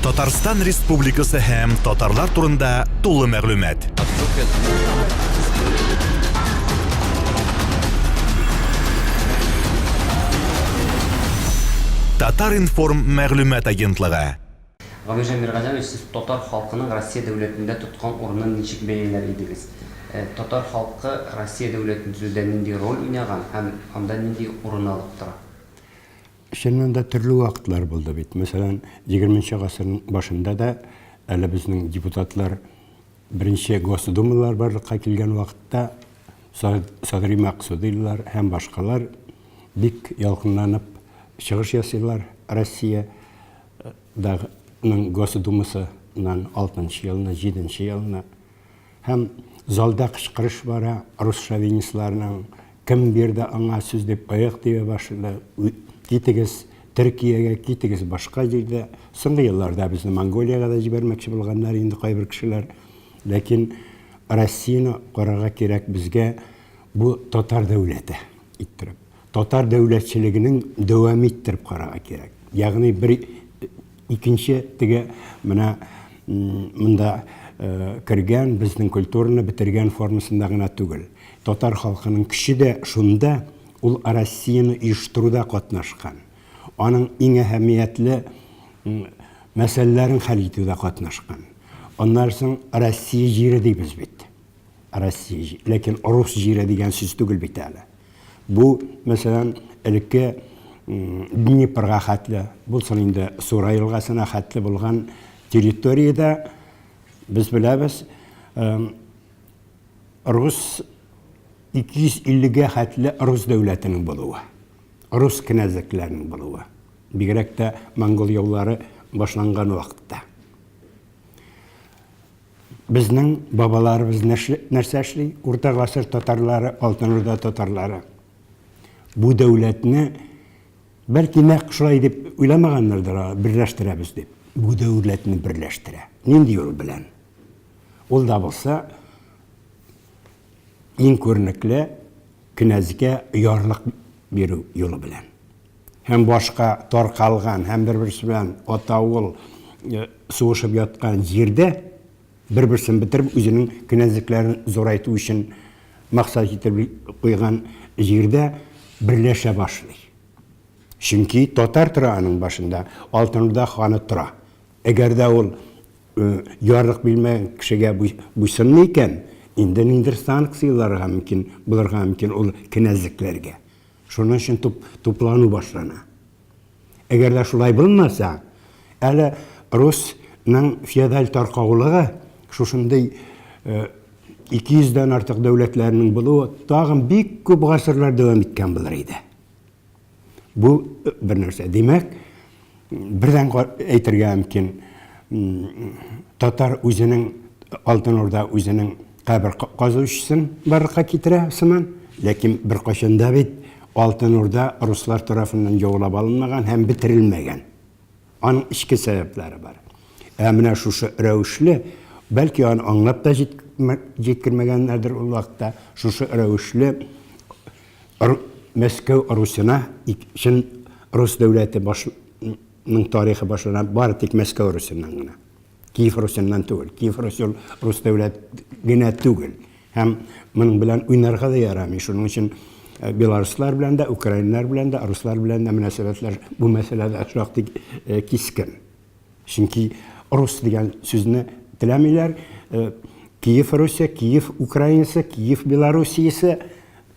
Татарстан Республикасы һәм татарлар турында тулы мәгълүмат. Татар-информ мәгълүмат агентлыгы. Гамирҗан Миргаләмович, сез татар халкының Россия дәүләтендә тоткан урынын ничек бәяләр идегез? Татар халкы Россия дәүләтен төзүдә нинди роль уйнаган һәм анда нинди урын алып тора? Чыннан да төрле вакытлар булды бит. Мәсәлән, егерменче гасырның башында да әле безнең депутатлар беренче Госдумалар барлыкка килгән вакытта Садри Максудилар һәм башкалар бик ялкынланып чыгыш ясыйлар Россия дагының Госдумасыннан алтынчы елны, җиденче елны. Һәм залда кычкырыш бара, рус шовинистларының, Кем бирде аңа сүз дип аяк тибә башлады, китегез Төркиягә, китегез башка җирдә. Соңгы елларда безне Монголиягә дә җибәрмәкче булганнар инде кайбер кешеләр. Ләкин Россияне карарга кирәк безгә бу татар дәүләте иттереп. Татар дәүләтчелегенең дәвам иттереп карарга кирәк. Ягъни бер икенче теге менә монда кергән безнең культураны бетергән формасында гына түгел. Татар халкының көче дә шунда, ул Россияне оештыруда катнашкан. Аның иң әһәмиятле мәсьәләләрен хәл итүдә катнашкан. Аннан соң Россия җире дибез бит. Россия, ләкин рус җире дигән сүз түгел бит әле. Бу, мәсәлән, элекке Днепрга хәтле, булсын инде Сура елгасына хәтле булган территориядә без беләбез, рус 250-гә хәтле рус дәүләтенең булуы, рус кенәзлекләренең булуы, бигрәк тә монгол яулары башланган вакытта. Безнең бабаларыбыз нәрсә эшли? Урта гасыр татарлары, Алтын Урда татарлары. Бу дәүләтне бәлки нәкъ шулай дип уйламаганнардыр, берләштерәбез дип. Бу дәүләтне берләштерә. Нинди юл белән? Ул да булса иң күренекле кенәзгә ярлык бирү юлы белән. Һәм башка таркалган һәм бер-берсе белән ата-угыл сугышып яткан җирдә бер-берсен бетереп үзенең кенәзлекләрен зурайту өчен максат итеп куйган җирдә берләшә башлый. Чөнки татар тора аның башында, Алтын Урда ханы тора. Әгәр дә ул ярлык бирмәгән кешегә буйсынмый икән, инде ниндидер санкцияләргә мөмкин булырга мөмкин ул кенәзлекләргә. Шуның өчен туп, туплану башлана. Әгәр дә шулай булмаса, әле русның феодаль таркаулыгы шушындый 200 дән артык дәүләтләрнең булуы тагын бик күп гасырлар дәвам иткән булыр иде. Бу бер нәрсә. Димәк, бердән әйтергә мөмкин, татар үзенең Алтын Урда үзенең кабер казучысын барлыкка китерә сыман, ләкин беркайчан да бит Алтын Урда руслар тарафыннан яулап алынмаган һәм бетерелмәгән. Аның эчке сәбәпләре бар. Ә менә шушы рәвешле, бәлки аны аңлап та җиткермәгәннәрдер ул вакытта, шушы рәвешле Мәскәү Русена чын рус дәүләте башның тарихы башлана бары тик Мәскәү Русеннан гына. Киев Русеннан түгел. Киев Русь ул рус дәүләт генә түгел. Һәм моның белән уйнарга да ярамый. Шуның өчен э, белоруслар белән дә, украиннар белән дә, руслар белән дә мөнәсәбәтләр бу мәсьәләдә шактый э, кискен. Чөнки рус дигән сүзне теләмиләр. Э, Киев Русе, Киев Украинасы, Киев Белоруссиясе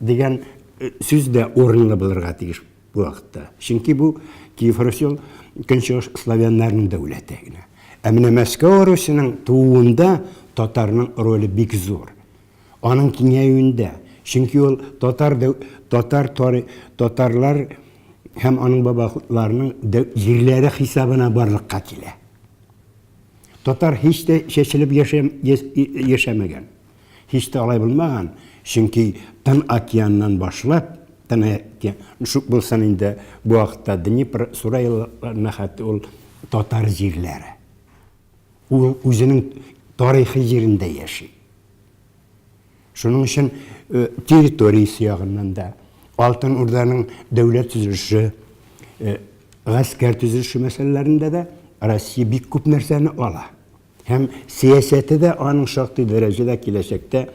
дигән э, сүз дә урынлы булырга тиеш бу вакытта. Чөнки бу Киев Русе ул көнчыгыш славяннарның дәүләте генә. Ә менә Мәскәү Русенең тууында татарның роле бик зур. Аның киңәюендә. Чөнки ул татар татар татарлар һәм аның бабаларының җирләре хисабына барлыкка килә. Татар һич тә чәчелеп яшәмәгән. Һич тә алай булмаган, чөнки Тын океаннан башлап, Тын океан, шук булсын инде бу вакытта Днепр, Сура елгаларына хәтта ул татар җирләре. Ул үзенең тарихи җирендә яши. Шуның өчен э, территориясе ягыннан да, Алтын Урданың дәүләт төзелеше, э, гаскәр төзелеше мәсьәләләрендә дә Россия бик күп нәрсәне ала. Һәм сәясәте дә аның шактый дәрәҗәдә киләчәктә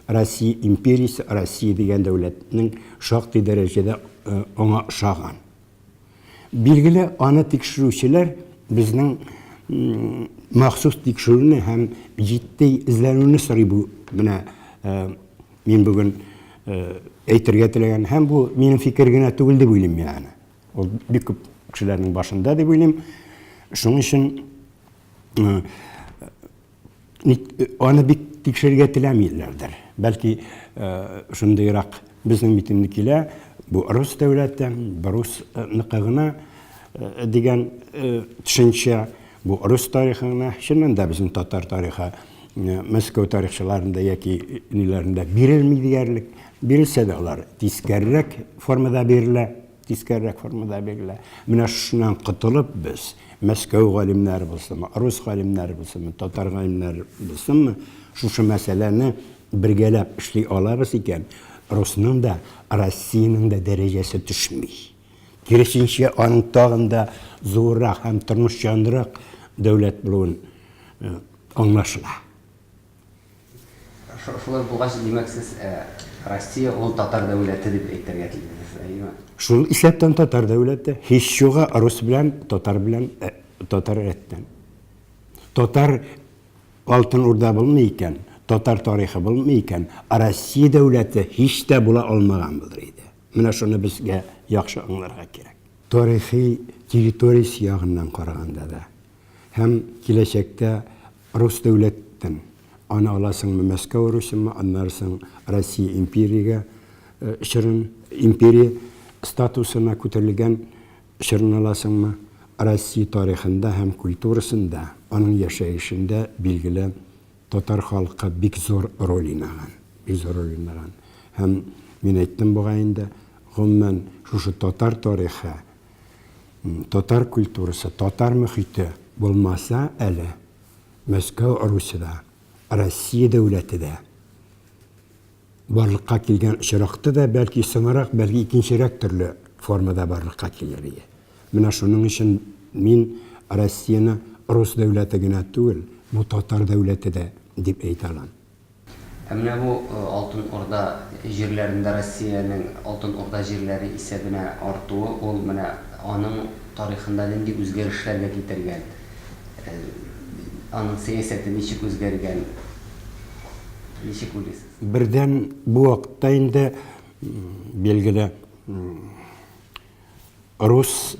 Россия империясе, Россия дигән дәүләтнең шактый дәрәҗәдә аңа ошаган. Билгеле, аны тикшерүчеләр безнең махсус тикшерүне һәм җитди эзләнүне сорый бу менә мин бүген әйтергә теләгән һәм бу минем фикер генә түгел дип уйлыйм мин аны. Ул бик күп кешеләрнең башында дип уйлыйм. Шуның өчен аны бик тикшерергә теләмиләрдер. Бәлки шундыйрак безнең бит инде килә, бу рус дәүләте, бу русныкы гына дигән төшенчә, бу рус тарихы гына. Чыннан да безнең татар тарихы Мәскәү тарихчыларында яки ниләрендә бирелми диярлек. Бирелсә дә алар тискәрерәк формада бирелә. Тискәрерәк формада бирелә. Менә шушыннан котылып без, Мәскәү галимнәре булсынмы, рус галимнәре булсынмы, татар галимнәре булсынмы, шушы мәсьәләне бергәләп эшли алабыз икән, русның да, Россиянең дә дәрәҗәсе төшми. Киресенчә, аның тагын да зуррак һәм тормышчанрак дәүләт булуын аңлашыла. Шулай булгач, димәк, сез Россия ул татар дәүләте дип әйтергә телисез, әйеме? Шул исәптән татар дәүләте, һич югы рус белән, татар белән, татар рәттән. Татар Алтын Урда булмый икән, татар тарихы булмый икән, Россия дәүләте һич тә була алмаган булыр иде. Менә шуны безгә яхшы аңларга кирәк. Тарихи территориясе ягыннан караганда да һәм киләчәктә Рус дәүләтен, аны аласыңмы Мәскәү Русенмы, аннары соң Россия империягә чорын, империя статусына күтәрелгән чорын аласыңмы, Россия тарихында һәм культурасында, аның яшәешендә, билгеле, татар халкы бик зур роль уйнаган, бик зур роль уйнаган. Һәм мин әйттем бугай инде, гомумән, шушы татар тарихы, татар культурасы, татар мөхите булмаса әле Мәскәү Русе да, Россия дәүләте дә барлыкка килгән очракта да, бәлки соңрак, бәлки икенчерәк төрле формада барлыкка килер иде. Менә шуның өчен мин Россияне рус дәүләте генә түгел, бу татар дәүләте дә дип әйтә алам. Ә менә бу Алтын Урда җирләрендә Россиянең Алтын Урда җирләре исәбенә артуы ул менә аның тарихында нинди үзгәрешләргә китергән? Аның сәясәте ничек үзгәргән? Ничек уйлыйсыз? Бердән, бу вакытта инде, билгеле, рус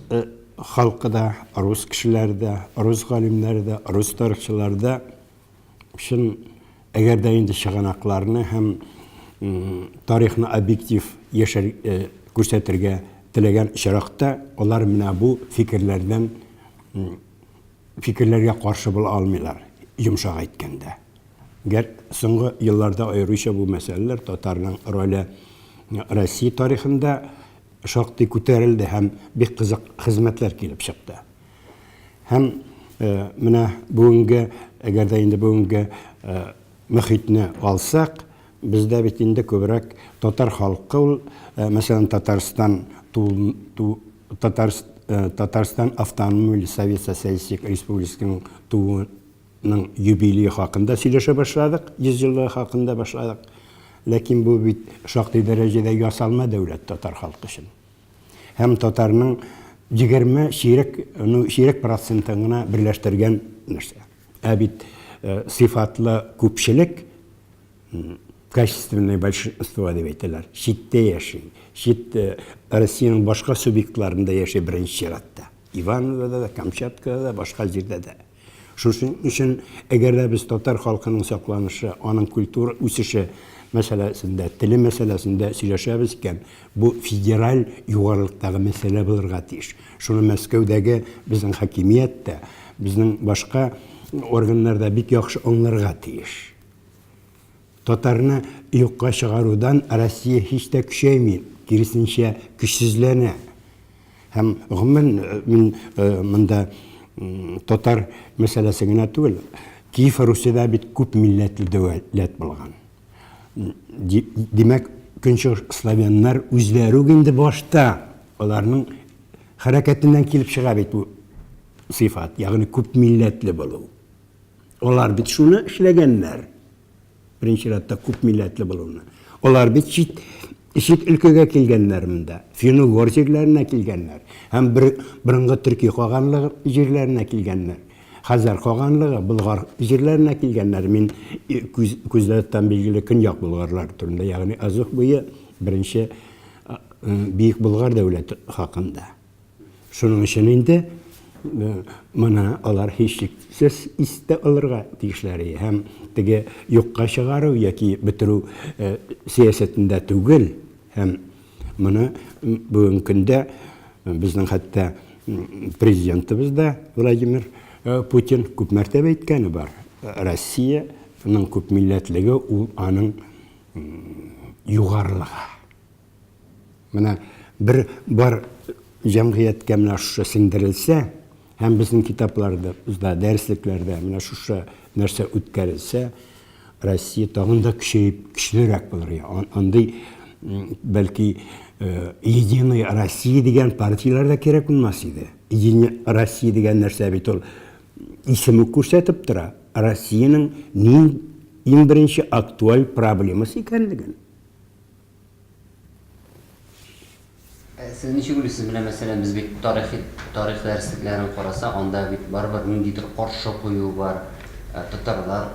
халкы да, рус кешеләре дә, рус галимнәре дә, рус тарихчылары да Чын, әгәр дә инде чыганакларны һәм тарихны объектив яшәр, күрсәтергә теләгән очракта, алар менә бу фикерләрдән фикерләргә каршы була алмыйлар, йомшак әйткәндә. Гәр соңгы елларда аеруча бу мәсьәләләр татарның роле Россия тарихында шактый күтәрелде һәм бик кызык хезмәтләр килеп чыкты. Һәм менә бүгенге, әгәр дә инде бүгенге мөхитне алсак, бездә бит инде күбрәк татар халкы ул, мәсәлән, Татарстан Татар, Татарстан автономияле Совет Социалистик Республикасының тууының юбилее хакында сөйләшә башладык, 100 еллыгы хакында башладык. Ләкин бу бит шактый дәрәҗәдә ясалма дәүләт татар халкы өчен. Һәм татарның 20 чирек, ну, чирек процентын гына берләштергән нәрсә. Ә бит э, сыйфатлы күпчелек, качественное большинство дип әйтәләр, читтә яши, чит э, Россиянең башка субъектларында яши беренче чиратта. Ивановода да, Камчаткада да, башка җирдә дә. Шуның өчен, әгәр дә без татар халкының сакланышы, аның культура үсеше мәсьәләсендә, теле мәсьәләсендә сөйләшәбез икән, бу федераль югарылыктагы мәсьәлә булырга тиеш. Шуны Мәскәүдәге безнең хакимият тә, безнең башка органнар да бик яхшы аңларга тиеш. Татарны юкка чыгарудан Россия һич тә көчәйми, киресенчә, көчсезләнә. Һәм гомумән мин монда татар мәсьәләсе генә түгел, Киев Русиядә бит күп милләтле дәүләт булган. Димәк, көнчыгыш славяннар үзләре үк инде башта аларның хәрәкәтеннән килеп чыга бит бу. сыйфат, ягъни күп милләтле булу. Алар бит шуны эшләгәннәр. Беренче чиратта күп милләтле булуны. Алар бит чит чит өлкәгә килгәннәр монда. Фин-угор җирләренә килгәннәр. Һәм бер борынгы төрки каганлыгы җирләренә килгәннәр. Хәзәр каганлыгы, Болгар җирләренә килгәннәр. Мин күз күздә тоткан билгеле көньяк болгарлар турында, ягъни Азов буе беренче Бөек Болгар дәүләте хакында. Шуның өчен инде моны алар һичшиксез истә алырга тиешләр һәм теге юкка чыгару яки бетерү сәясәтендә түгел һәм моны бүгенге көндә безнең хәтта президентыбыз да Владимир Путин күп мәртәбә әйткәне бар. Россиянең күпмилләтлеге ул аның югарылыгы. Менә бер бар җәмгыятькә менә шушы сеңдерелсә, һәм безнең китапларда, дәреслекләрдә менә шушы нәрсә үткәрелсә, Россия тагын да көчәеп, көчлерәк булыр. Андый, бәлки, Единая Россия дигән партияләр дә кирәк булмас иде. Единая Россия дигән нәрсә бит ул исеме күрсәтеп тора, Россиянең иң беренче актуаль проблемасы икәнлеген. Ә сез ничек уйлыйсыз, менә мәсәлән, без бит тарихи тарих дәреслекләрен карасак, анда бит барыбер ниндидер каршы кую бар. Татарлар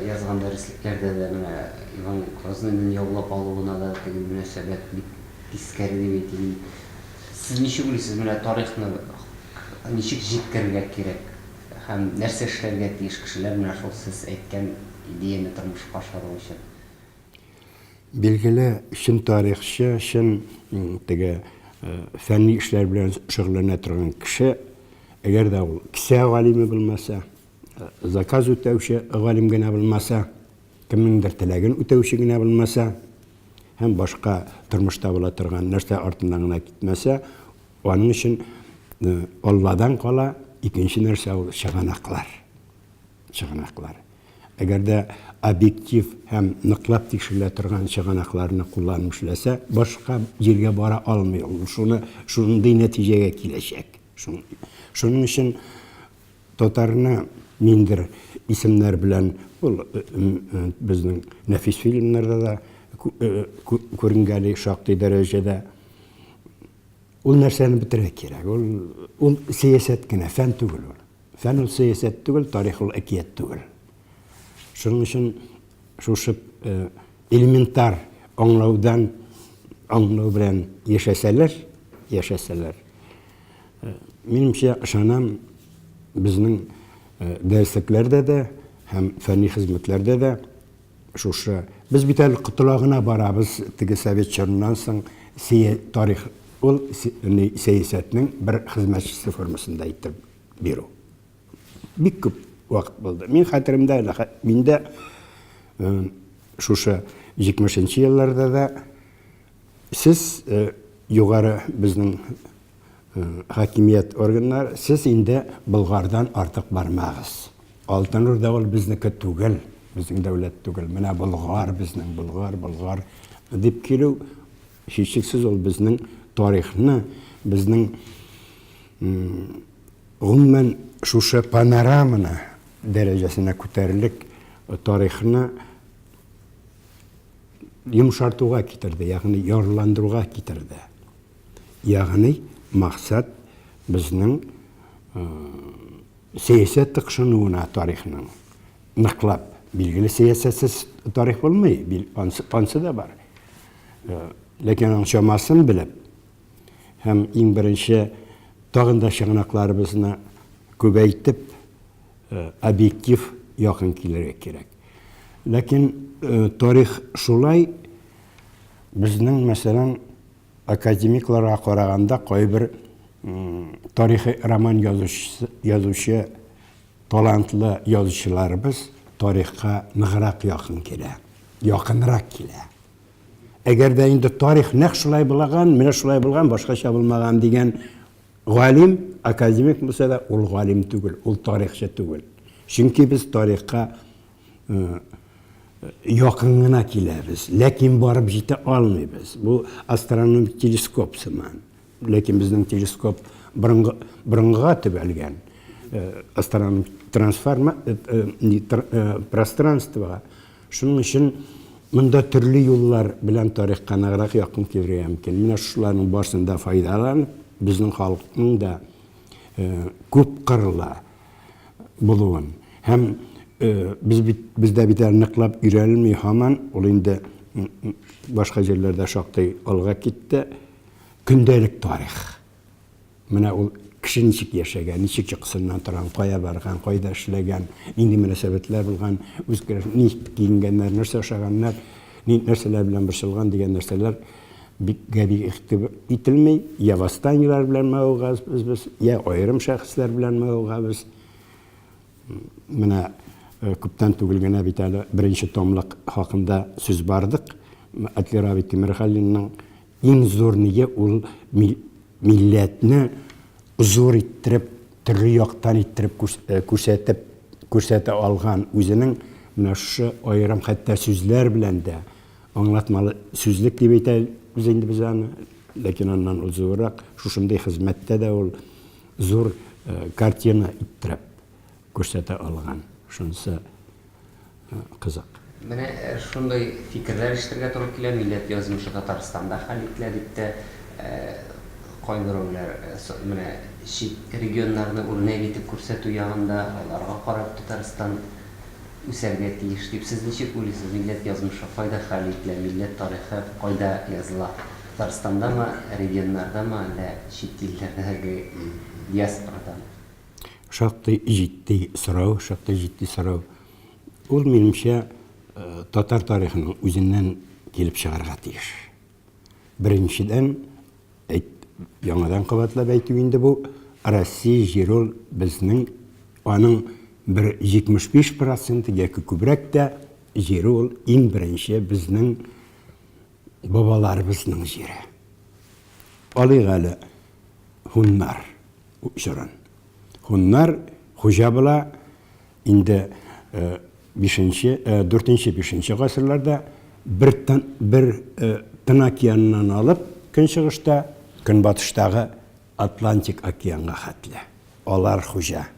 язган дәреслекләрдә дә менә Иван Грозныйның яулап алуына да теге мөнәсәбәт бик тискәре дип әйтик инде. Сез ничек уйлыйсыз, менә тарихны ничек җиткерергә кирәк һәм нәрсә эшләргә тиеш кешеләр менә шул сез әйткән идеяне тормышка ашыру өчен? Билгеле, чын тарихчы, чын теге фәнни эшләр белән шөгыльләнә торган кеше, әгәр дә ул кесә галиме булмаса, заказ үтәүче галим генә булмаса, кемнеңдер теләген үтәүче генә булмаса һәм башка тормышта була торган нәрсә артыннан гына китмәсә, аның өчен Алладан кала икенче нәрсә ул чыганаклар. Чыганаклар. Әгәр дә объектив һәм ныклап тикшерелә торган чыганакларны кулланып эшләсә, башка җиргә бара алмый ул. Шуны шундый нәтиҗәгә киләчәк. Шуның өчен татарны ниндер исемнәр белән ул безнең нәфис фильмнарда да күренгәли шактый дәрәҗәдә. Ул нәрсәне бетерергә кирәк. Ул ул сәясәт кенә, фән түгел ул. Фән ул сәясәт түгел, тарих ул әкият түгел. Шуның өчен шушы э, элементар аңлаудан аңлау белән яшәсәләр, яшәсәләр, э, минемчә ышанам, безнең э, дәреслекләрдә дә һәм фәнни хезмәтләрдә дә Шушы. Без бит әле котыла гына барабыз теге совет чорыннан соң тарих ул сәясәтнең бер хезмәтчесе формасында итеп бирү. Бик күп вакыт булды. Мин хәтеремдә әле, миндә шушы 70 елларда да сез югары безнең Хакимият органнары, сез инде Болгардан артык бармагыз. Алтын Урда ул безнеке түгел, безнең дәүләт түгел. Менә Болгар безнең, Болгар, Болгар дип килү, һичшиксез ул безнең тарихны, безнең гомумән шушы панораманы дәрәҗәсенә күтәрерлек тарихны йомшартуга китерде, ягъни ярландыруга китерде. Ягъни максат безнең сәясәт тыкшынуына тарихның ныклап, билгеле сәясәтсез тарих булмый, ансы да бар. Ләкин аның чамасын белеп һәм иң беренче тагын да чыганакларыбызны күбәйтеп, объектив якын килергә кирәк. Ләкин тарих шулай безнең, мәсәлән, Академикларга караганда кайбер тарихи роман язучы, язучы талантлы язучыларыбыз тарихка ныграк якын килә, якынрак килә. Әгәр дә инде тарих нәкъ шулай булган, менә шулай булган, башкача булмаган дигән галим, академик булса да, ул галим түгел, ул тарихчы түгел. Чөнки без тарихка якын гына киләбез, ләкин барып җитә алмыйбыз. Бу астрономик телескоп сыман. Ләкин безнең телескоп борынгы, борынгыга төбәлгән. астрономик трансформа пространствога. Шуның өчен монда төрле юллар белән тарихка ныграк якын килергә мөмкин. Менә шуларның барысын да файдаланып, безнең халыкның да күп кырлы булуын һәм без бит бездә бит әле ныклап өйрәнелми һаман, ул инде башка җирләрдә шактый алга китте. Көндәлек тарих. Менә ул кеше ничек яшәгән, ничек йокысыннан торган, кая барган, кайда эшләгән, нинди мөнәсәбәтләр булган, үз ничек киенгәннәр, нәрсә ашаганнар, нәрсәләр белән борчылган дигән нәрсәләр бик гади игътибар ителми. Я восстаниеләр белән мавыгабыз без, я аерым шәхесләр белән мавыгабыз. Менә күптән түгел генә бит әле беренче томлык хакында сүз бардык. Әтли Рабит Тимергалинның Иң зур ние ул милләтне зур иттереп, төрле яктан иттереп күрсәтеп, күрсәтә алган үзенең менә шушы аерым хәтта сүзләр белән дә аңлатмалы сүзлек дип әйтәбез инде без аны, ләкин аннан ул зуррак, шушындый хезмәттә дә ул зур картина иттереп күрсәтә алган. Шунысы кызык. Менә шундый фикерләр ишетергә туры килә, милләт язмышы Татарстанда хәл ителә дип тә кайберәүләр менә чит регионнарны үрнәк итеп күрсәтү ягында, аларга карап Татарстан үсәргә тиеш дип. Сез ничек уйлыйсыз, милләт язмышы кайда хәл ителә, милләт тарихы кайда языла? Татарстандамы, регионнардамы, әллә чит илләрдәге диаспорадамы? Шактый җитди сорау, шактый җитди сорау. Ул, минемчә, татар тарихының үзеннән килеп чыгарга тиеш. Беренчедән, әйт, яңадан кабатлап әйтү инде бу, Россия җире ул безнең, аның бер 75 проценты яки күбрәк тә җире ул иң беренче безнең бабаларыбызның җире. Алыйк әле һуннар чорын. Һуннар хуҗа була инде бишенче, дүртенче, бишенче гасырларда бер тын, бер Тын океаннан алып көнчыгышта, көнбатыштагы Атлантик океанга хәтле. Алар хуҗа.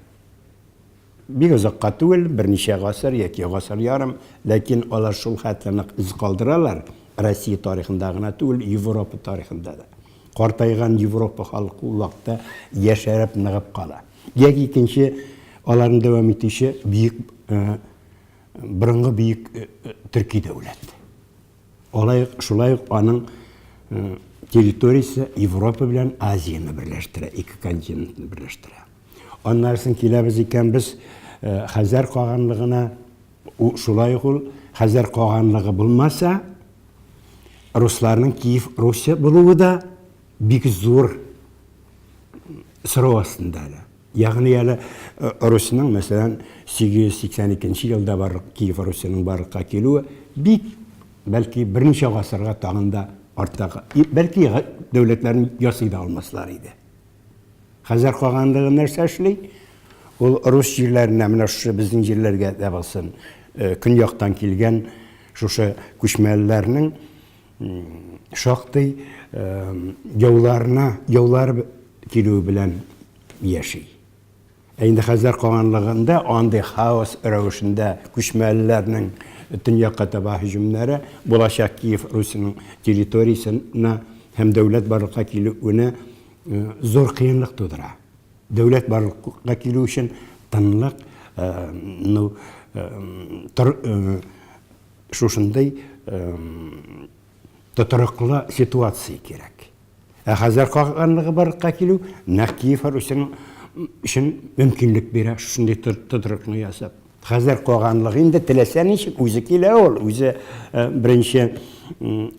Бик озакка түгел, берничә гасыр яки гасыр ярым, ләкин алар шул хәтле нык эз калдыралар, Россия тарихында гына түгел, Европа тарихында да. Картайган Европа халкы ул вакытта яшәреп, ныгып кала. Яки икенче, аларны дәвам итүче бөек, борынгы бөек төрки дәүләт. Алай, шулай ук аның территориясе Европа белән Азияне берләштерә, ике континентны берләштерә. Аннарысын киләбез икән без Хәзәр каганлыгына, шулай ук ул Хәзәр каганлыгы булмаса, русларның Киев Русе булуы да бик зур сорау астында әле. Ягъни әле Русьның, мәсәлән, 882 елда барлык Киев Русеның барлыкка килүе бик, бәлки, берничә гасырга тагын да артта, бәлки, дәүләтләрен ясый да алмаслар иде. Хәзәр каганлыгы нәрсә эшли? Ул рус җирләренә, менә шушы безнең җирләргә дә булсын, көньяктан килгән шушы күчмәлеләрнең шактый яуларына, яулар килүе белән яши. Ә инде Хәзәр каганлыгында андый хаос рәвешендә күчмәлеләрнең төньякка таба һөҗүмнәре булачак Киев Русенең территориясенә һәм дәүләт барлыкка килүенә зур кыенлык тудыра. Дәүләт барлыкка килү өчен тынлык, ну, шушындый тотрыклы ситуация кирәк. Ә Хәзәр каганлыгы барлыкка килү нәкъ Киев Русенең өчен мөмкинлек бирә шушындый тотрыкны ясап. Хәзәр каганлыгы инде теләсә ничек үзе килә ул, үзе беренче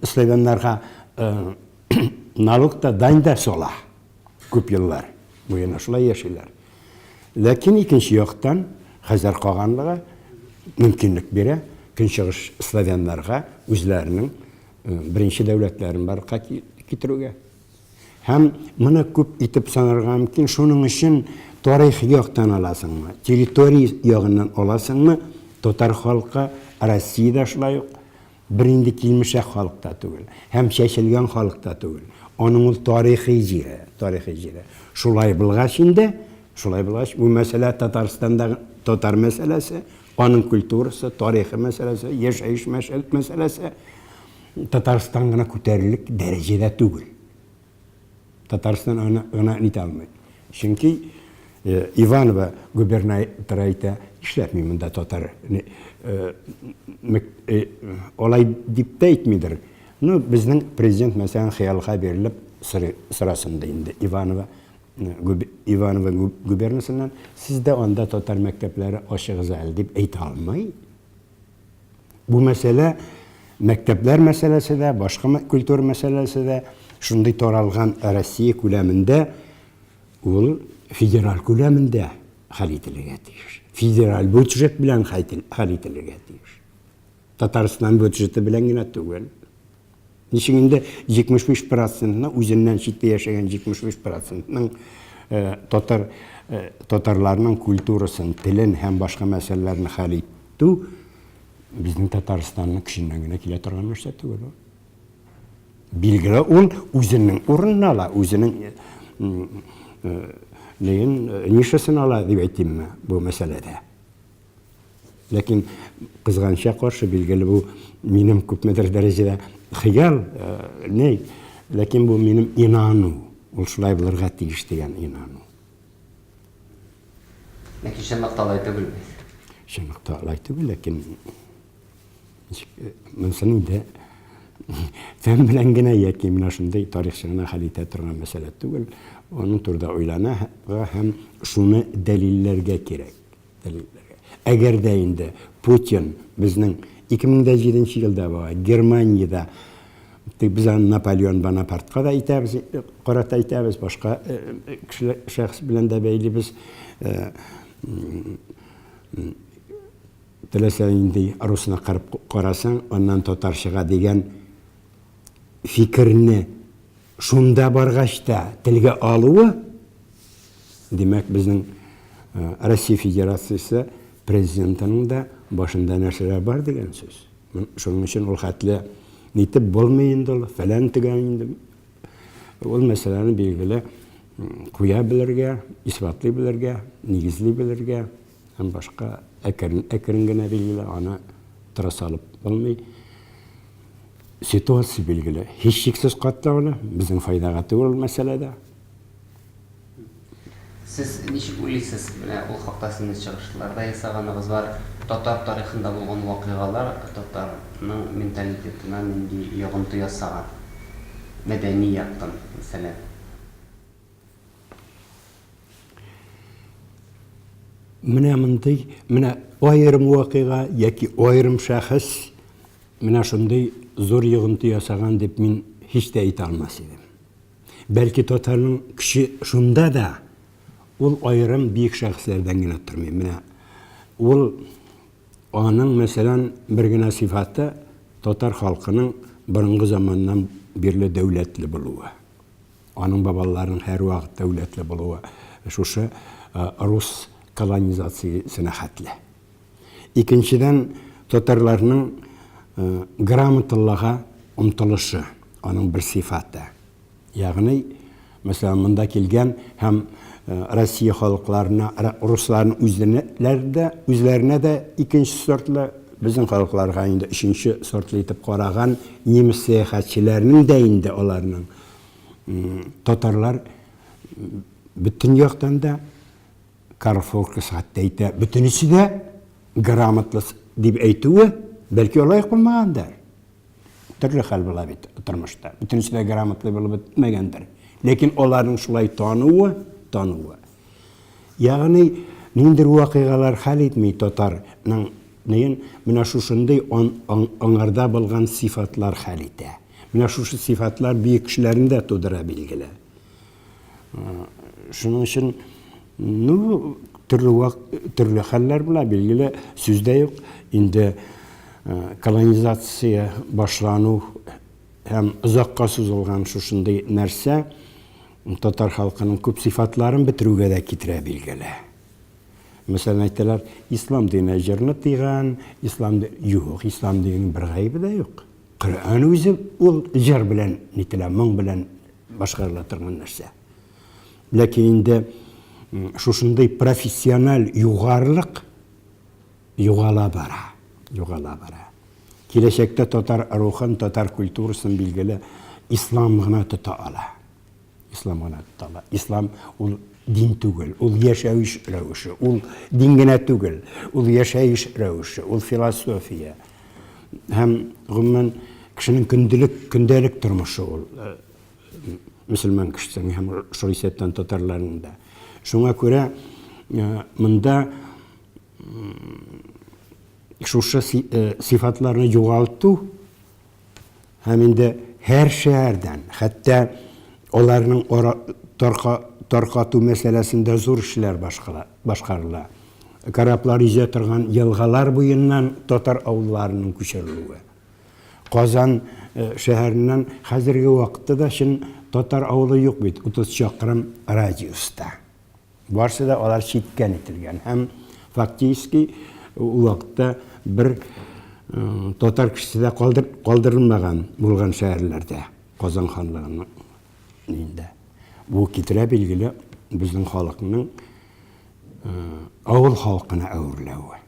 славяннарга налог та, дань да сала. Күп еллар буена шулай яшиләр. Ләкин икенче яктан Хәзәр каганлыгы мөмкинлек бирә көнчыгыш славяннарга үзләренең беренче дәүләтләрен барлыкка китерүгә. Һәм моны күп итеп санарга мөмкин. Шуның өчен тарих яктан аласыңмы, территория ягыннан аласыңмы, татар халкы Россиядә шулай ук бернинди килмешәк халык та түгел һәм чәчелгән халык та түгел. Аның ул тарихи җире, тарихи җире. Шулай булгач инде, Шулай булгач, бу мәсьәлә Татарстанда татар мәсьәләсе, аның культурасы, тарихы мәсьәләсе, яшәеш мәсьәләсе Татарстан гына күтәрерлек дәрәҗәдә түгел. Татарстан аны гына нитә алмый. Чөнки э, Иваново губернаторы әйтә, нишләп мин монда татар э, э, алай дип тә әйтмидер. Ну, безнең президент, мәсәлән, хыялга бирелеп сорасын ди инде Иваново Иваново губернасыннан, сез дә анда татар мәктәпләре ачыгыз әле дип әйтә алмый. Бу мәсьәлә мәктәпләр мәсьәләсе дә, башка культура мәсьәләсе дә шундый таралган Россия күләмендә ул федераль күләмендә хәл ителергә тиеш. Федераль бюджет белән хәл ителергә тиеш. Татарстан бюджеты белән генә түгел. Ничек инде 75 процентны үзеннән читтә яшәгән 75 процентның э, татар э, татарларның культурасын, телен һәм башка мәсьәләләрне хәл итү безнең Татарстанның көченнән генә килә торган нәрсә түгел ул. Билгеле ул үзенең урынын ала, үзенең э, неен, нишасын ала дип әйтимме бу мәсьәләдә. Ләкин кызганычка каршы, билгеле бу минем күпмедер дәрәҗәдә хыял, э, ни, ләкин бу минем инану, ул шулай булырга тиеш дигән инану. Ләкин чынлыкта алай түгел бит. Чынлыкта алай түгел, ләкин ничек, э, монысын инде фән белән генә яки менә шундый тарихчы гына хәл итә торган мәсьәлә түгел. Аның турында уйланырга һәм шуны дәлилләргә кирәк. Дәлилләргә. Әгәр дә инде Путин безнең 2007 нче елда була, Германиядә без аны Наполеон Бонапартка да әйтәбез, карата әйтәбез, башка кешеләр, шәхес белән дә бәйлибез. Теләсә нинди русны кырып карасаң, аннан татар чыга дигән фикерне шунда баргач та телгә алуы, Димәк, безнең Россия Федерациясе президентының да башында нәрсәләр бар дигән сүз. Шуның өчен ул хәтле нитеп булмый инде ул, фәлән төгән инде. Ул мәсьәләне билгеле куя белергә, исбатлый белергә, нигезли белергә һәм башка әкрен әкрен генә билгеле аны тора салып булмый. Ситуация билгеле, һичшиксез катлаулы, безнең файдага түгел ул мәсьәләдә. Сез ничек уйлыйсыз, менә ул хакта сезнең чыгышлар да ясаганыгыз бар, татар тарихында булган вакыйгалар татарның менталитетына нинди йогынты ясаган? Мәдәни яктан, мәсәлән. Менә мондый, менә аерым вакыйга яки аерым шәхес менә шундый зур йогынты ясаган дип мин һич тә әйтә алмас идем. Бәлки татарның көче шунда да, ул аерым биек шәхесләрдән генә тормый. Менә ул аның, мәсәлән, бер генә сыйфаты татар халкының борынгы заманнан бирле дәүләтле булуы. Аның бабаларының һәрвакыт дәүләтле булуы шушы рус колонизациясенә хәтле. Икенчедән, татарларның грамоталылыга омтылышы, аның бер сыйфаты. Ягъни, мәсәлән, монда килгән һәм Россия халыкларына, русларның үзләренә дә, үзләренә дә икенче сортлы, безнең халыкларга инде өченче сортлы итеп караган немец сәяхәтчеләренең дә инде аларның татарлар бөтен яктан да Карл Фолкс хәтта әйтә, бөтенесе дә грамотлы дип әйтүе, бәлки алай ук булмагандыр. Төрле хәл була бит тормышта. Бөтенесе дә грамотлы булып бетмәгәндер. Ләкин аларның шулай тануы, тануы. Ягъни ниндер вакыйгалар хәл итми татарның неен, менә шушындый аңарда булган сыйфатлар хәл итә. Менә шушы сыйфатлар бөек кешеләрне дә тудыра билгеле. Шуның өчен, ну, төрле вак, төрле хәлләр була, билгеле, сүз дә юк. Инде колонизация башлану һәм озакка сузылган шушындый нәрсә татар халкының күп сыйфатларын бетерүгә дә китерә, билгеле. Мәсәлән, әйтәләр, ислам дине җырны тыйган, ислам юк, ислам диненең бер гаебе дә юк. Коръән үзе ул җыр белән нителә, моң белән башкарыла торган нәрсә. Ләкин инде шушындый профессиональ югарылык югала бара, югала бара. Киләчәктә татар рухын, татар культурасын билгеле ислам гына тота ала. Ислам гына тота ала. Ислам ул дин түгел, ул яшәеш рәвеше, ул дин генә түгел, ул яшәеш рәвеше, ул философия. Һәм гомумән кешенең көндәлек көндәлек тормышы ул э, мөселман кешесенең һәм шул исәптән татарларның да. Шуңа күрә э, монда шушы э, сыйфатларны югалту һәм инде һәр шәһәрдән, хәтта аларның ара, тарка, таркату мәсьәләсендә зур эшләр башкарыла. Кораблар йөзә торган елгалар буеннан татар авылларының күчерелүе. Казан э, шәһәреннән хәзерге вакытта да чын татар авылы юк бит, 30 чакрым радиуста. Барсы да алар читкән ителгән һәм фактически ул вакытта бер татар кешесе дә калдыр, калдырылмаган булган шәһәрләрдә Казан ханлыгының инде. Бу китерә билгеле безнең халыкның авыл халкына әверелүе.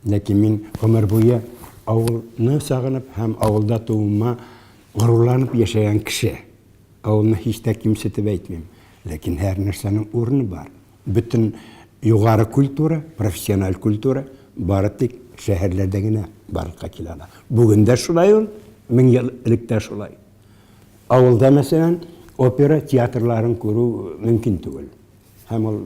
Ләкин мин гомер буе авылны сагынып һәм авылда тууыма горурланып яшәгән кеше. Авылны һич тә кимсетеп әйтмим. Ләкин һәр нәрсәнең урыны бар. Бөтен югары культура, профессиональ культура бары тик шәһәрләрдә генә барлыкка килә ала. Бүген дә шулай ул, 1000 ел элек тә шулай. Авылда, мәсәлән, опера театрларын күрү мөмкин түгел. Һәм ул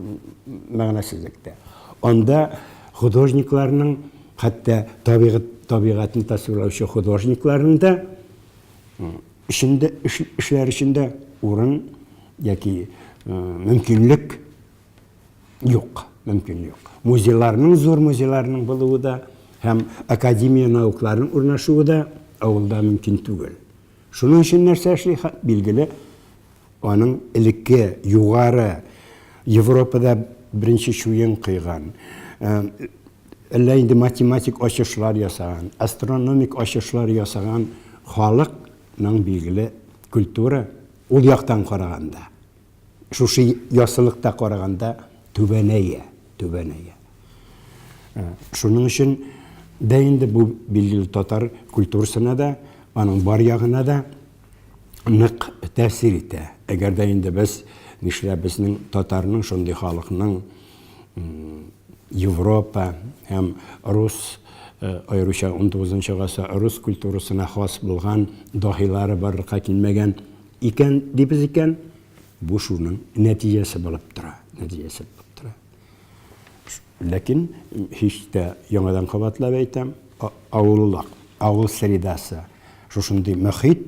мәгънәсезлек тә. Анда художникларның, хәтта табигать табигатьне тасвирлаучы художникларның да эшендә эшләр өчен дә урын яки мөмкинлек юк, мөмкин юк. Музейларның зур музейларның булуы да һәм академия наукларының урнашуы да авылда мөмкин түгел. Шуның өчен нәрсә эшли, билгеле, аның элекке югары Европада беренче чуен кыйган, әллә инде математик ачышлар ясаган, астрономик ачышлар ясаган халыкның билгеле культура ул яктан караганда, шушы ясылыкта караганда түбәнәя, түбәнәя. Шуның өчен дә инде бу билгеле татар культурасына да, аның бар ягына да нык тәэсир итә. Әгәр дә инде без нишләп безнең татарның шундый халыкның Европа һәм рус, аеруча 19 гасыр рус культурасына хас булган даһилары барлыкка килмәгән икән дибез икән, бу шуның нәтиҗәсе булып тора, нәтиҗәсе булып тора. Ләкин һич тә яңадан кабатлап әйтәм, авыллык, авыл средасы, шушындый мөхит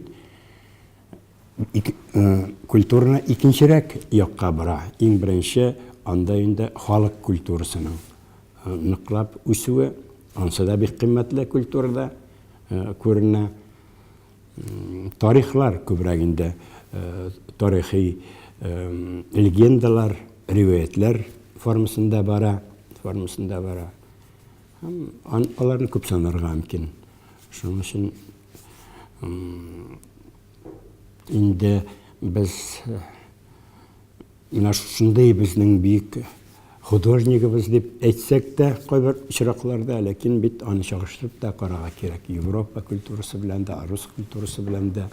культураны икенчерәк якка бора. Иң беренче анда инде халык культурасының ныклап үсүе, ансы да бик кыйммәтле культурада күренә. Тарихлар күбрәк инде тарихи легендалар, риваятьләр формасында бара, формасында бара. Һәм аларны күп санарга мөмкин. Шуның өчен инде без Менә шушындый безнең бөек художнигыбыз дип әйтсәк тә, кайбер очракларда, ләкин бит аны чагыштырып та карарга кирәк. Европа культурасы белән дә, рус культурасы белән дә.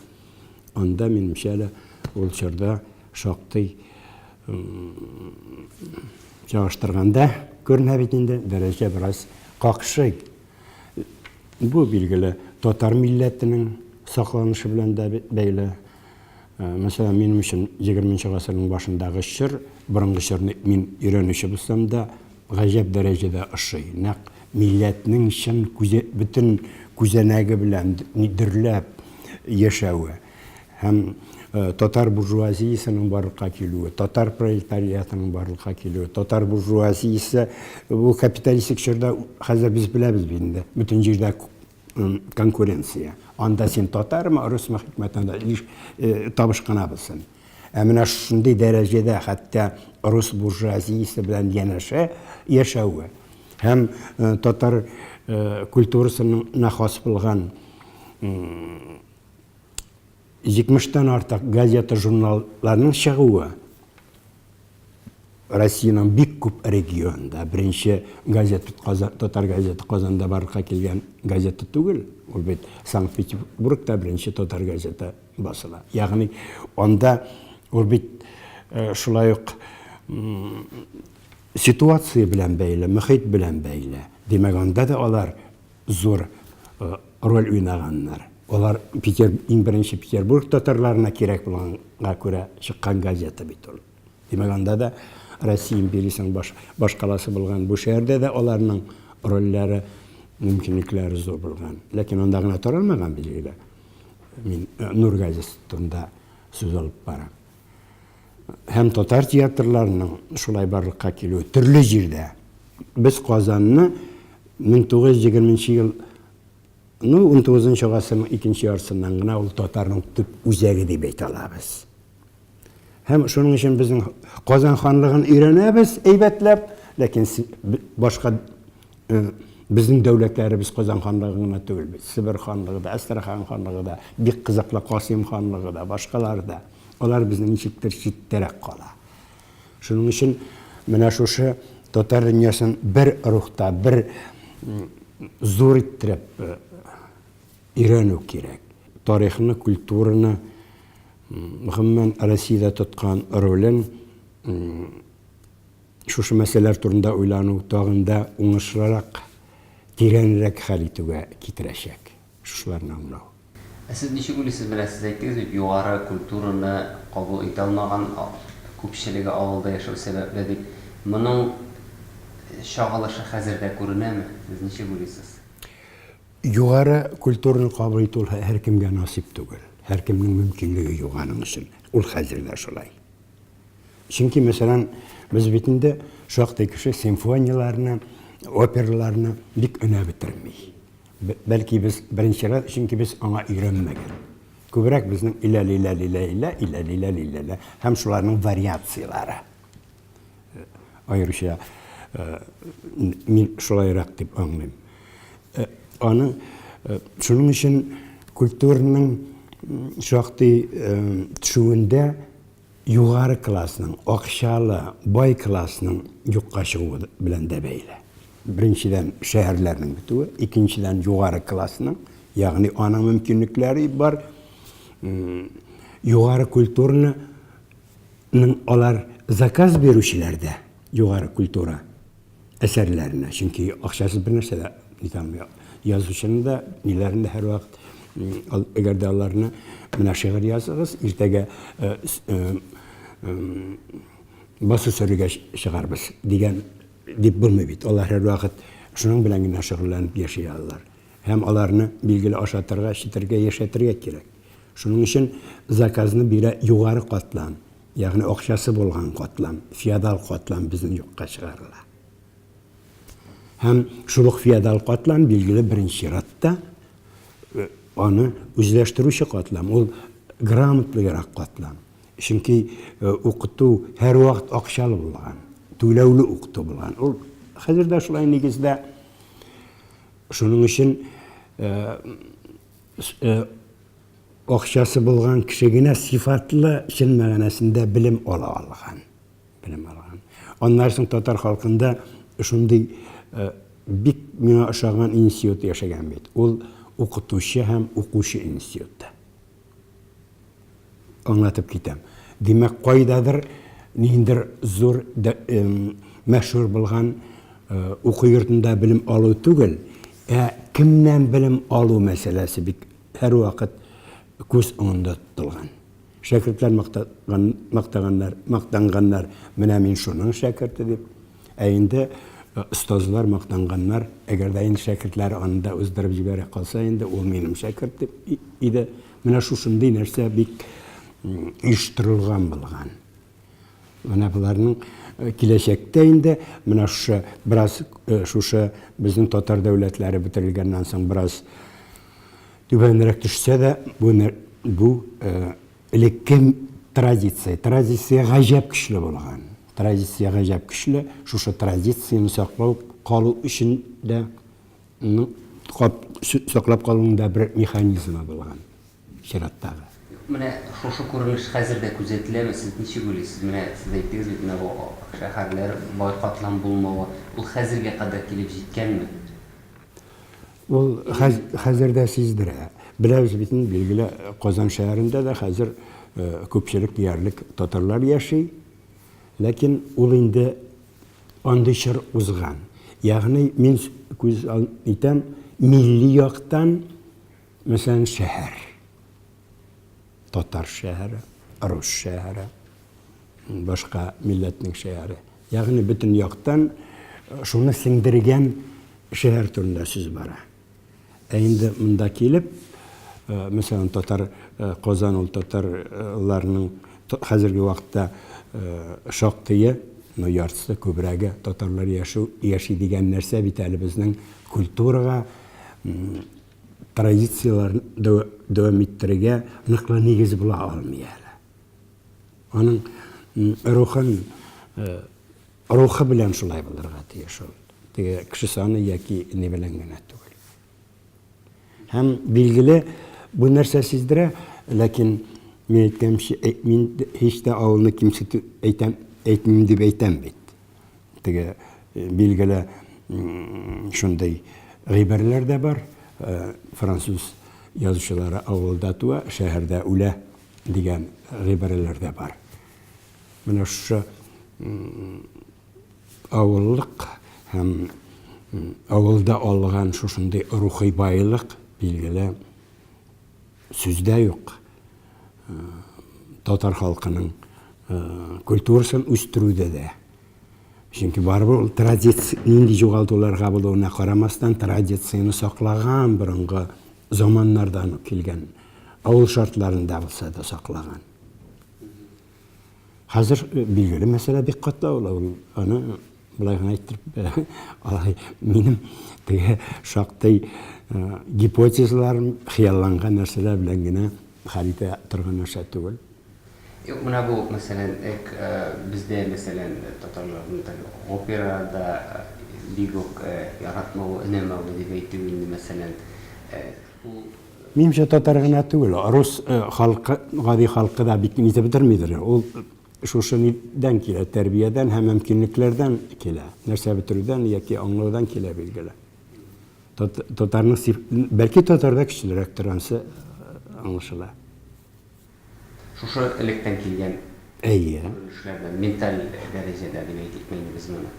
Анда, минемчә, әле ул чорда шактый чагыштырганда күренә бит инде, дәрәҗә бераз какшый. Бу, билгеле, татар милләтенең сакланышы белән дә бәйле. Мәсәлән, минем өчен егерменче гасырның башындагы чор, борынгы чорны мин өйрәнүче булсам да, гаҗәп дәрәҗәдә ошый. Нәкъ милләтнең чын күзе, бөтен күзәнәге белән дөрләп яшәве һәм татар буржуазиясенең барлыкка килүе, татар пролетариатының барлыкка килүе, татар буржуазиясе бу капиталистик чорда хәзер без беләбез бит инде, бөтен җирдә конкуренция. Анда син татармы, русмы, хикмәт анда лишь э, табыш кына булсын. Ә менә шундый дәрәҗәдә хәтта рус буржуазиясе белән янәшә яшәве һәм э, татар э, культурасына хас булган 70-тән артык газета, журналларның чыгуы. Россиянең бик күп регионында беренче газета бит Казан, татар газеты Казанда барлыкка килгән газета түгел, ул бит Санкт-Петербургта беренче татар газета басыла. Ягъни анда ул бит э, шулай ук ситуация белән бәйле, мөхит белән бәйле. Димәк, анда да алар зур э, роль уйнаганнар. Алар Петер, иң беренче Петербург татарларына кирәк булганга күрә чыккан газета бит ул. Димәк, анда да Россия империясенең баш, башкаласы булган бу шәһәрдә дә аларның рольләре, мөмкинлекләре зур булган. Ләкин анда гына таралмаган билгеле. Мин э, Нур газетасы турында сүз алып барам. Һәм татар театрларының шулай барлыкка килүе төрле җирдә. Без Казанны 1920 ел, ну, 19 гасырның икенче яртысыннан гына ул татарның төп үзәге дип әйтә алабыз. Һәм шуның өчен безнең Казан ханлыгын өйрәнәбез әйбәтләп, ләкин башка э, безнең дәүләтләребез Казан ханлыгы гына түгел бит. Себер ханлыгы да, Әстерхан ханлыгы да, бик кызыклы Касыйм ханлыгы да, башкалар да. Алар безнең ничектер читтәрәк кала. Шуның өчен менә шушы татар дөньясын бер рухта, бер зур иттереп э, өйрәнү кирәк. Тарихны, культураны, гомумән Россиядә тоткан ролен шушы мәсьәләләр турында уйлану тагын да уңышлырак, тирәнрәк хәл итүгә китерәчәк. Шушыларны аңлау. Ә сез ничек уйлыйсыз, менә сез әйттегез бит, югары культураны кабул итә алмаган, күпчелеге авылда яшәү сәбәпле дип. Моның чагылышы хәзер дә күренәме? Сез ничек уйлыйсыз? Югары культураны кабул итү ул һәркемгә насыйп түгел. Һәркемнең мөмкинлеге юк аның өчен. Ул хәзер дә шулай. Чөнки, мәсәлән, без бит инде шактый кеше симфонияләрне, операларны бик өнәп бетерми. Бәлки без беренче рәт, чөнки без аңа өйрәнмәгән. Күбрәк безнең илә-лилә-лилә-илә, илә-лилә-лилә-лә һәм шуларның вариацияләре. Аеруча мин шулайрак дип аңлыйм. Аны шуның өчен культураның шактый төшүендә югары классның, акчалы, бай классның юкка чыгуы белән дә бәйле. Беренчедән, шәһәрләрнең бетүе, икенчедән, югары классның, ягъни аның мөмкинлекләре бар, югары культураны ның алар заказ бирүчеләр дә югары культура әсәрләренә, чөнки акчасыз бер нәрсә дә нитә алмый. Язучының да, ниләрен дә һәрвакыт, әгәр дә аларны менә шигырь языгыз, иртәгә э, э, басу сөрергә чыгарбыз дигән дип булмый бит. Алар һәрвакыт шуның белән генә шөгыльләнеп яши алалар. Һәм аларны билгеле ашатырга, эчетергә, яшәтергә кирәк. Шуның өчен заказны бирә югары катлам, ягъни акчасы булган катлам, феодал катлам безнең юкка чыгарыла. Һәм шул ук феодал катлам, билгеле, беренче чиратта э, аны үзләштерүче катлам, ул грамотлыйрак катлам. Чөнки э, укыту һәрвакыт акчалы булган, түләүле укыту булган. Ул хәзер дә шулай нигездә. Шуның өчен э, Акчасы булган кеше генә сыйфатлы, чын мәгънәсендә белем ала алган. Белем алган. Аннан соң татар халкында шундый бик миңа ошаган институт яшәгән бит. Ул укытучы һәм укучы институты. Аңлатып китәм. Димәк, кайдадыр ниндидер зур мәшһүр булган уку йортында белем алу түгел, ә кемнән белем алу мәсьәләсе бик һәрвакыт күз уңында тотылган. Шәкертләр мактаган, мактаганнар, мактанганнар, менә мин шуның шәкерте дип. Ә инде остазлар мактанганнар, әгәр дә инде шәкертләре аны да уздырып җибәрә калса инде, ул минем шәкерт дип иде. Менә шушындый нәрсә бик оештырылган булган. Менә боларның э, киләчәктә инде менә шушы бераз э, шушы безнең татар дәүләтләре бетерелгәннән соң бераз түбәнрәк төшсә дә, бу бу э, элекке традиция, традиция гаҗәп көчле булган. Традиция гаҗәп көчле. Шушы традицияне саклау калу өчен дә саклап калуның да бер механизмы булган чираттагы. Менә шушы күренеш хәзер дә күзәтеләме, сез ничек уйлыйсыз? Менә сез әйттегез бит, менә бу шәһәрләр бай катлам булмавы, ул хәзергә кадәр килеп җиткәнме? Ул хәзер дә сиздерә. Беләбез бит инде, билгеле, Казан шәһәрендә дә хәзер күпчелек диярлек татарлар яши. Ләкин ул инде андый чор узган. Ягъни мин күз итәм, милли яктан, мәсәлән, шәһәр. Татар шәһәре, рус шәһәре, башка милләтнең шәһәре. Ягъни бөтен яктан шуны сеңдергән шәһәр турында сүз бара. Ә инде монда килеп, мәсәлән, татар Казан ул татарларның хәзерге вакытта шактые, но яртысы күбрәге татарлар яшәү яши дигән нәрсә бит әле безнең культурага традицияләрне дәвам иттерергә ныклы нигез була алмый әле. Аның рухын рухы белән шулай булырга тиеш ул. Теге кеше саны яки ни белән генә түгел. Һәм билгеле бу нәрсә сиздерә, ләкин мин әйткәнчә, мин һич тә авылны кимсетү әйтәм, әйтмим дип әйтәм бит. Теге билгеле шундый гыйбарәләр дә бар. Француз язучылары авылда туа, шәһәрдә үлә дигән гыйбарәләр дә бар. Менә шушы авыллык һәм авылда алган шушындый рухи байлык, билгеле, сүз дә юк, татар халкының культурасын үстерүдә дә. Чөнки барыбер ул традиция, нинди югалтуларга булуына карамастан, традицияне саклаган борынгы заманнардан ук килгән, авыл шартларында булса да саклаган. Хәзер билгеле мәсьәлә бик катлаулы ул. Аны болай гына әйттереп, алай минем теге шактый гипотезаларым, хыялланган нәрсәләр белән генә хәл итә торган нәрсә түгел. Юк, менә бу, мәсәлән, эк бездә, мәсәлән, татарларның теге опера да бик үк яратмавы, өнәмәве дип әйтү инде, мәсәлән, ул. Минемчә, татар гына түгел, рус халкы, гади халкы да бик нитеп бетермидер. Ул шушы нидән килә, тәрбиядән һәм мөмкинлекләрдән килә. Нәрсә бетерүдән яки аңлаудан килә, билгеле. Татарның, бәлки татарда көчлерәктер, ансы аңлашыла. Шушы электән килгән Әйе. күренешләрдән, менталь дәрәҗәдә дип әйтикме инде без моны?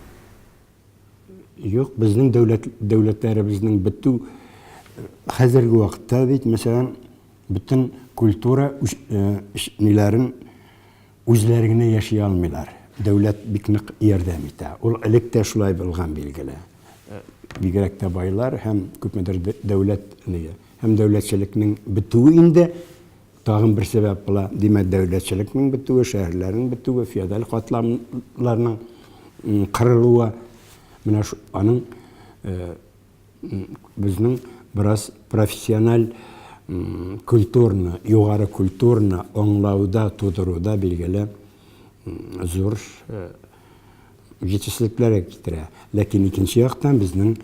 Юк, безнең дәүләт, дәүләтләребезнең бетү хәзерге вакытта бит, мәсәлән, бөтен культура ниләрен үзләре генә яши алмыйлар. Дәүләт бик нык ярдәм итә. Ул элек тә шулай булган, билгеле. Бигрәк тә байлар һәм күпмедер дәүләт ние. Һәм дәүләтчелекнең бетүе инде тагын бер сәбәп була. Димәк, дәүләтчелекнең бетүе, шәһәрләрнең бетүе, феодаль катламнарның кырылуы, менә аның безнең бераз профессиональ культурны, югары культурны аңлауда, тудыруда, билгеле, зур җитешсезлекләргә китерә. Ләкин икенче яктан безнең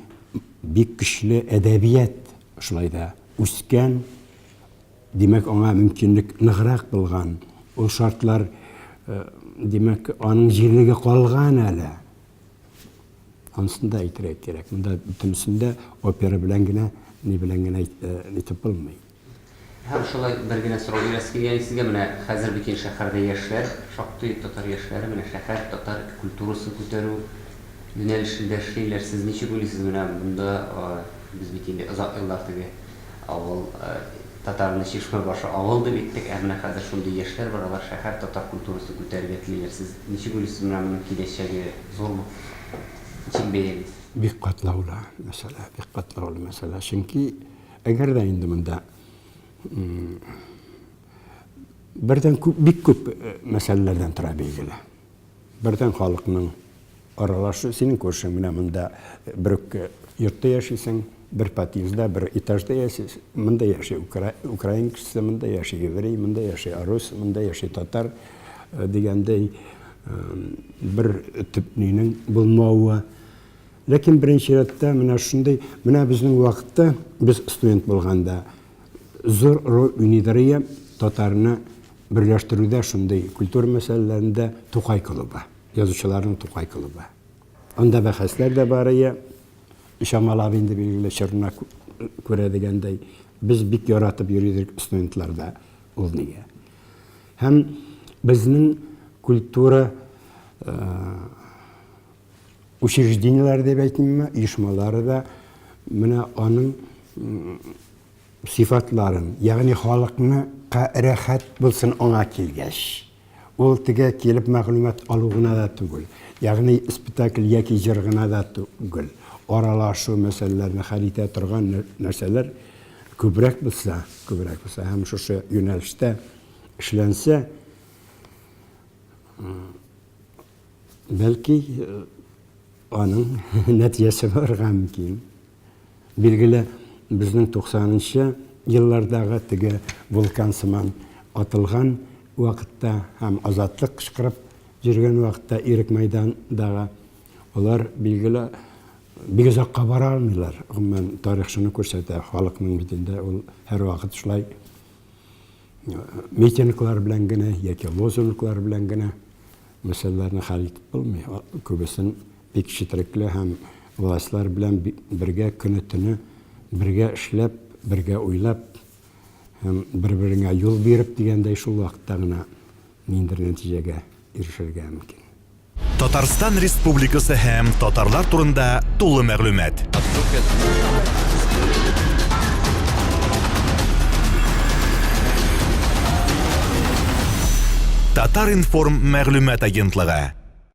бик көчле әдәбият шулай да үскән, димәк, аңа мөмкинлек ныграк булган. Ул шартлар, димәк, аның җирлеге калган әле. Анысын да әйтергә кирәк. Монда бөтенесен дә опера белән генә, ни белән генә әйтеп булмый. Һәм шулай бер генә сорау бирәсе килгән иде сезгә, менә хәзер бит инде шәһәрдә яшьләр, шактый татар яшьләре менә шәһәр татар культурасын күтәрү юнәлешендә эшлиләр. Сез ничек уйлыйсыз, менә монда без бит инде озак еллар теге авыл татарны чишмә башы авыл дип әйттек, ә менә хәзер шундый яшьләр бар, алар шәһәр татар культурасын күтәрергә телиләр. Сез ничек уйлыйсыз, менә моның киләчәге зурмы? Ничек бәялисез? Бик катлаулы мәсьәлә, бик катлаулы мәсьәлә. Чөнки Әгәр дә инде монда бердән күп, бик күп э, мәсьәләләрдән тора билгеле. Бердән халыкның аралашу, синең күршең менә монда э, бер үк э, йортта яшисең, бер подъездда, бер этажда яшисең, монда яши укра, украин кешесе, монда яши еврей, монда яши рус, монда яши татар дигәндәй бер төп нинең булмавы. Ләкин беренче чиратта менә шундый, менә безнең вакытта, без студент булганда, зур роль уйныйдыр ие. татарны берләштерүдә шундый культура мәсьәләләрендә Тукай клубы, язучыларның Тукай клубы. Анда бәхәсләр дә бар ие, чамалап инде билгеле чорына күрә дигәндәй, без бик яратып йөри идек студентларда ул нигә. Һәм безнең культура учреждениеләре дип әйтимме, оешмалары да менә аның сыйфатларын, ягъни халыкны рәхәт булсын аңа килгәч. Ул теге килеп мәгълүмат алу гына да түгел, ягъни спектакль яки җыр гына да түгел, аралашу мәсьәләләрен хәл итә торган нәрсәләр күбрәк булса, күбрәк булса һәм шушы юнәлештә эшләнсә, бәлки аның нәтиҗәсе булырга мөмкин. Билгеле, безнең 90 нчы еллардагы теге вулкан сыман атылган вакытта һәм азатлык кычкырып йөргән вакытта Ирек мәйдандагы алар, билгеле, бик озакка бара алмыйлар. Гомумән, тарих шуны күрсәтә, халыкның бит инде ул һәрвакыт шулай митинглар белән генә яки лозунглар белән генә мәсьәләләрне хәл итеп булмый. Күбесен бик четерекле һәм властьлар белән бергә көне-төне бергә эшләп, бергә уйлап һәм бер-береңә юл биреп дигәндәй шул вакытта гына ниндидер нәтиҗәгә ирешергә мөмкин. Татарстан Республикасы һәм татарлар турында тулы мәгълүмат. Татар-информ мәгълүмат агентлыгы.